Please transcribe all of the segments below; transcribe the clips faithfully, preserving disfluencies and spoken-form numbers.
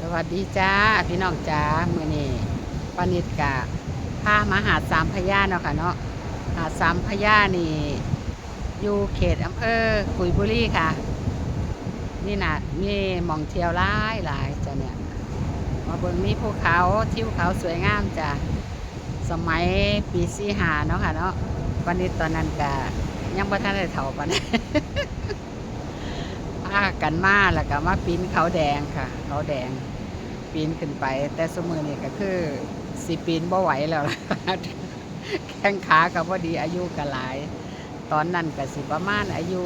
สวัสดีจ้า พี่น้องจ๋า มื้อนี้ป้านิดกะพามาหาดสามพระยาเนาะค่ะเนาะ หาดสามพระยานี่ อยู่เขตอำเภอกุยบุรีค่ะ นี่นะ มีหม่องเที่ยวหลายหลายจ้ะเนี่ย มาเบิ่งมีภูเขา ทิวเขาสวยงามจ้ะ สมัยปีสี่ห้าเนาะค่ะเนาะ ป้านิดตอนนั้นกะยังบ่ทันได้เฒ่าปานนั้น พากันมาแล้วก็มาปีนเขาแดงค่ะ เขาแดง ปีนขึ้นไป แต่ซุมื้อนี้ก็คือสิปีนบ่ไหวแล้วล่ะ แข้งขาก็บ่ดี อายุก็หลาย ตอนนั้นก็สิประมาณอายุ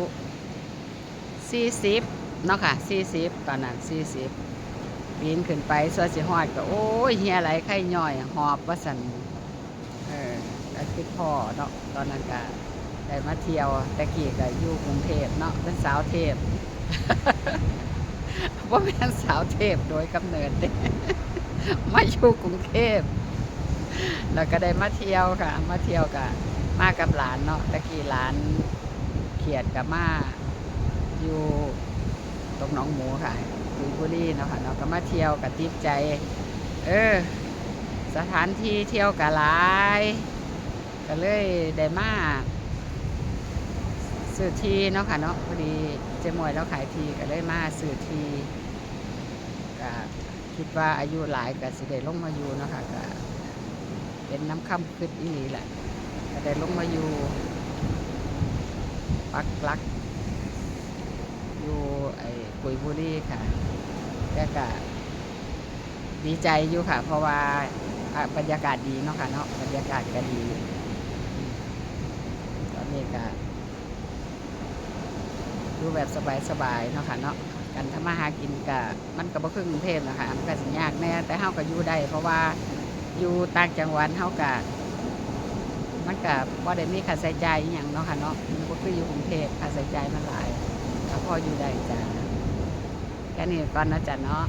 สี่สิบ เนาะค่ะ สี่สิบ ตอนนั้น สี่สิบ ปีนขึ้นไป ส่วนสิฮอดก็ โอ้ย เหี่ยไหลไข้ย่อย หอบว่าซั่น เออ ก็คือพ่อเนาะ ตอนนั้นก็ได้มาเที่ยว แต่กี้ก็อยู่กรุงเทพฯเนาะ เป็นสาวเทพฯ บ่แม่นสาวเทพฯโดยกำเนิดเด้ มาอยู่กรุงเทพฯ แล้วก็ได้มาเที่ยวค่ะ มาเที่ยวก็มากับหลานเนาะ แต่กี้หลานเขียดก็มาอยู่ตรงหนองหมูค่ะ กุยบุรีเนาะค่ะเนาะ ก็มาเที่ยวก็ติดใจ เออ สถานที่เที่ยวก็หลาย ก็เลยได้มาซื้อที่เนาะค่ะเนาะ พอดีเจ๊มวยเราขายที่ ก็เลยมาซื้อที่ ก็คิดว่าอายุหลายก็สิได้ลงมาอยู่เนาะค่ะ ก็เป็นนำความคิดอีหลีแหละ ก็ได้ลงมาอยู่ ปักหลัก อยู่ไอ้กุยบุรีค่ะ แต่ก็ดีใจอยู่ค่ะ เพราะว่า อ่ะ บรรยากาศดีเนาะค่ะเนาะ บรรยากาศก็ดี ตอนนี้ก็ อยู่แบบสบายๆเนาะค่ะเนาะ การทำมาหากินก็ มันก็บ่คือกรุงเทพฯนะคะ มันก็สิยากแหน่ แต่เฮาก็อยู่ได้ เพราะว่าอยู่ต่างจังหวัดเฮาก็ มันก็บ่ได้มีค่าใช้จ่ายอิหยังเนาะค่ะเนาะ มันบ่คืออยู่กรุงเทพฯ ค่าใช้จ่ายมันหลาย ก็พออยู่ได้จ้ะ แค่นี้ก่อนนะจ๊ะเนาะ